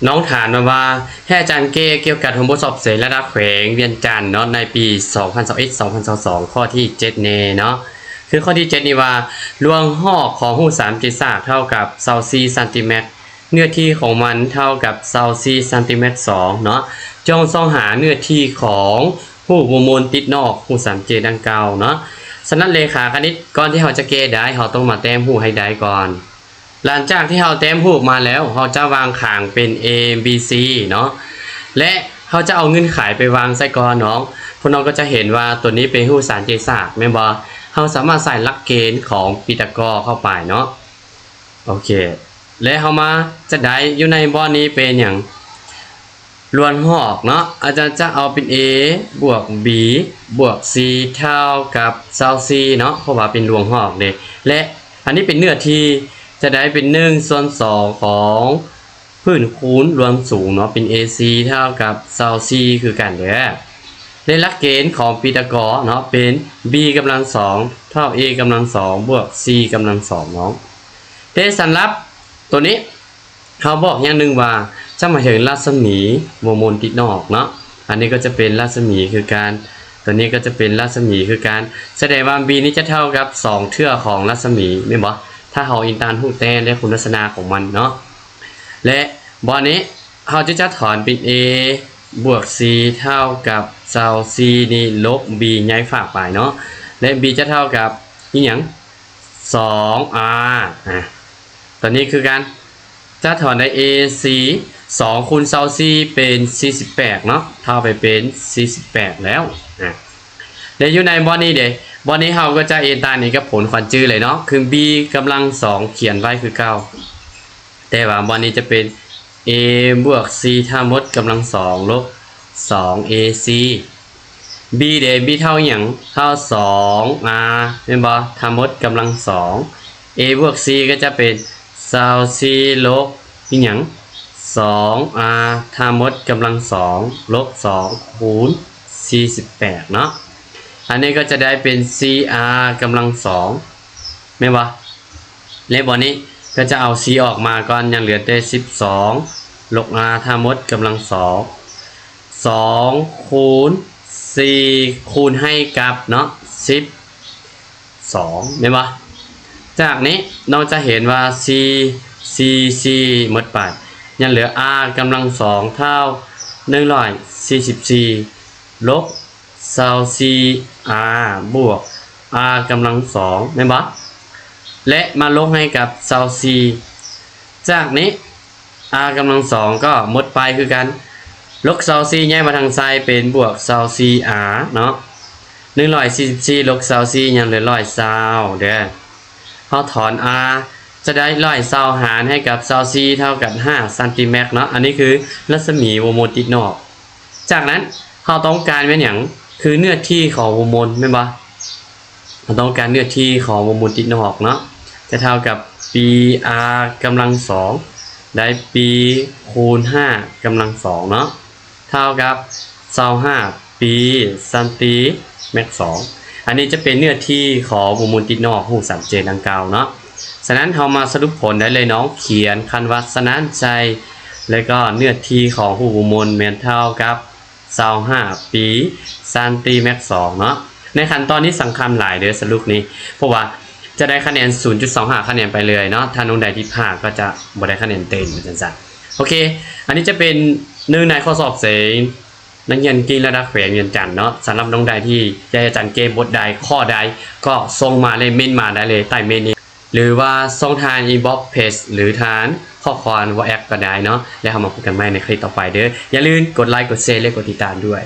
ນ້ອງຖາມມາວ່າ ໃຫ້ອາຈານແກ້ກ່ຽວກັບໂຮງບົດສອບເສັງລະດັບແຂວງວຽງຈັນເນາະ ໃນປີສອງພັນຊາວເອັດ ສອງພັນຊາວສອງ ຂໍ້ທີເຈັດແດ່ເນາະ. ຄືຂໍ້ທີເຈັດນີ້ວ່າ ລວງຮອກຂອງຮູບສາມເຈສາກເທົ່າກັບຊາວສີ່ຊັນຕີແມັດ, ເນື້ອທີ່ຂອງມັນເທົ່າກັບຊາວສີ່ຊັນຕີແມັດສອງເນາະ. ຈົ່ງຊອກຫາເນື້ອທີ່ຂອງຮູບວົງມົນຕິດນອກຮູບສາມເຈດັ່ງກ່າວເນາະ. ສະນັ້ນເລຂາຄະນິດ ກ່ອນທີ່ເຮົາຈະແກ້ໄດ້ ເຮົາຕ້ອງມາແຕ້ມຮູບໃຫ້ໄດ້ກ່ອນ. ຫຼັງຈາກທີ່ເຮົາແຕ້ມຮູບມາແລ້ວ ເຮົາຈະວາງຂາງເປັນ A B C ເນາະ ແລະ ເຮົາຈະເອົາເງື່ອນໄຂໄປວາງໃສ່ກ່ອນເນາະ. ພວກນ້ອງກໍຈະເຫັນວ່າຕົວນີ້ເປັນຮູບສາມເຈສາກແມ່ນບໍ່? ເຮົາສາມາດໃສ່ຫຼັກເກນຂອງປີຕາກໍເຂົ້າໄປເນາະ. ໂອເຄ ແລະ ເຮົາມາຈະໄດ້ຢູ່ໃນບ່ອນນີ້ເປັນຫຍັງ? ລວງຮອກເນາະ ອາຈານຈະເອົາເປັນ A ບວກ B ບວກ C ເທົ່າກັບຊາວສີ່ເນາະ ເພາະວ່າເປັນລວງຮອກເດ້ ແລະ ອັນນີ້ເປັນເນື້ອທີ່ ຈະໄດ້ເປັນໜຶ່ງສ່ວນສອງຂອງພື້ນຄູນລວມສູງເນາະ ເປັນ A C ເທົ່າກັບຊາວສີ່ຄືກັນເດີ້. ແລະ ຫຼັກເກນຂອງປີຕາກໍເນາະ ເປັນ B ກຳລັງສອງເທົ່າ A ກຳລັງສອງບວກ C ກຳລັງສອງເນາະ. ແຕ່ສຳລັບຕົວນີ້ ເຮົາບອກຢ່າງໜຶ່ງວ່າ ຈະໝາຍເຖິງລັດສະໝີວົງມົນຕິດນອກເນາະ. ອັນນີ້ກໍຈະເປັນລັດສະໝີຄືກັນ, ຕົວນີ້ກໍຈະເປັນລັດສະໝີຄືກັນ. ສະແດງວ່າ B ນີ້ຈະເທົ່າກັບສອງເທື່ອຂອງລັດສະໝີແມ່ນບໍ່? ຖ້າເຮົາອີງຕາມຮູບແຕ້ມ ແລະ ຄຸນລັກສະນະຂອງມັນເນາະ. ແລະ ບ່ອນນີ້ເຮົາຈະຈັດຖອນເປັນ A ບວກ C ເທົ່າກັບຊາວສີ່ນີ້ລົບ B ຍ້າຍຝາກໄປເນາະ ແລະ B ຈະເທົ່າກັບອີຫຍັງ? ສອງ R ອາ ຕົວນີ້ຄືກັນ ຈະຖອນໄດ້ A C ສອງຄູນຊາວສີ່ເປັນສີ່ສິບແປດເນາະ ເທົ່າໄປເປັນສີ່ສິບແປດແລ້ວ ອາ ແລະ ຢູ່ໃນບ່ອນນີ້ເດ ບ່ອນນີ້ເຮົາກໍຈະເອງຕາມເອກະຜົນຂວັນຈື່ເລີຍເນາະ ຄື B ກຳລັງສອງຂຽນໄວ້ຄືເກົ່າ ແຕ່ວ່າບ່ອນນີ້ຈະເປັນ A ບວກ C ທັງໝົດກຳລັງສອງລົບສອງ A C B ເດ B ເທົ່າຫຍັງ? ເທົ່າສອງ R ແມ່ນບໍ່? ທັງໝົດກຳລັງສອງ A ບວກ C ກໍຈະເປັນຊາວສີ່ລົບອີຫຍັງ? ສອງ R ທັງໝົດກຳລັງສອງລົບສອງຄູນສີ່ສິບແປດເນາະ ອັນນີ້ກໍຈະໄດ້ເປັນສີ່ R ກຳລັງສອງ ແມ່ນບໍ່? ແລະ ບ່ອນນີ້ກໍຈະເອົາສີ່ອອກມາກ່ອນ ຍັງເຫຼືອແຕ່ສິບສອງລົບ R ທັງໝົດກຳລັງສອງ ສອງຄູນສີ່ຄູນໃຫ້ກັບເນາະ ສິບສອງ ແມ່ນບໍ່? ຈາກນີ້ນ້ອງຈະເຫັນວ່າສີ່ ສີ່ ສີ່ໝົດໄປ ຍັງເຫຼືອ R ກຳລັງສອງເທົ່າໜຶ່ງຮ້ອຍສີ່ສິບສີ່ລົບ ຊາວສີ່ R ບວກ R ກຳລັງສອງ ແມ່ນບໍ່? ແລະ ມາລົບໃຫ້ກັບຊາວສີ່ ຈາກນີ້ R ກຳລັງສອງກໍໝົດໄປຄືກັນ ລົບຊາວສີ່ຍ້າຍມາທາງຊ້າຍເປັນບວກຊາວສີ່ R ເນາະ ໜຶ່ງຮ້ອຍສີ່ສິບສີ່ລົບຊາວສີ່ຍັງເຫຼືອຮ້ອຍຊາວເດີ້ ເຮົາຖອນ R ຈະໄດ້ຮ້ອຍຊາວຫານໃຫ້ກັບຊາວສີ່ເທົ່າກັບຫ້າຊັນຕີແມັດເນາະ ອັນນີ້ຄືລັດສະໝີວົງມົນຕິດນອກ ຈາກນັ້ນເຮົາຕ້ອງການແມ່ນຫຍັງ? ຄືເນື້ອທີ່ຂອງວົງມົນແມ່ນບໍ່? ເຮົາຕ້ອງການເນື້ອທີ່ຂອງວົງມົນຕິດນອກເນາະ ຈະເທົ່າກັບປີ R ກຳລັງສອງ ໄດ້ປີຄູນຫ້າກຳລັງສອງເນາະ ເທົ່າກັບຊາວຫ້າປີຊັນຕີແມັດສອງ ອັນນີ້ຈະເປັນເນື້ອທີ່ຂອງວົງມົນຕິດນອກຮູບສາມເຈດັ່ງກ່າວເນາະ. ສະນັ້ນເຮົາມາສະຫຼຸບຜົນໄດ້ເລີຍເນາະ ຂຽນຄັນວ່າສະນັ້ນໃສ່ ແລະ ກໍເນື້ອທີ່ຂອງຮູບວົງມົນແມ່ນເທົ່າກັບ ຊາວຫ້າປີຊັນຕີແມັດສອງເນາະ ໃນຂັ້ນຕອນນີ້ສຳຄັນຫຼາຍເດີ້ສະຫຼຸບນີ້ ເພາະວ່າຈະໄດ້ຄະແນນສູນຈຸດສອງຫ້າຄະແນນໄປເລີຍເນາະ ຖ້ານ້ອງໃດຜິດພາດກໍຈະບໍ່ໄດ້ຄະແນນເຕັມວ່າຊັ້ນຊະ ໂອເຄ ອັນນີ້ຈະເປັນໜຶ່ງໃນຂໍ້ສອບເສັງນັກຮຽນເກັ່ງລະດັບແຂວງວຽງຈັນເນາະ ສຳລັບນ້ອງໃດທີ່ຢາກໃຫ້ອາຈານແກ້ບົດໃດ ຂໍ້ໃດ ກໍສົ່ງມາເລີຍ ເມັ້ນມາໄດ້ເລີຍໃຕ້ເມັ້ນນີ້ ຫຼືວ່າສົ່ງທາງ inbox page ຫຼືທາງຂໍ້ຄວາມ WhatsApp ກໍໄດ້ເນາະ ແລ້ວເຮົາມາພົບກັນໃໝ່ໃນຄລິບຕໍ່ໄປເດີ້ ຢ່າລືມກົດໄລ ກົດແຊ ແລະ ກົດຕິດຕາມດ້ວຍ.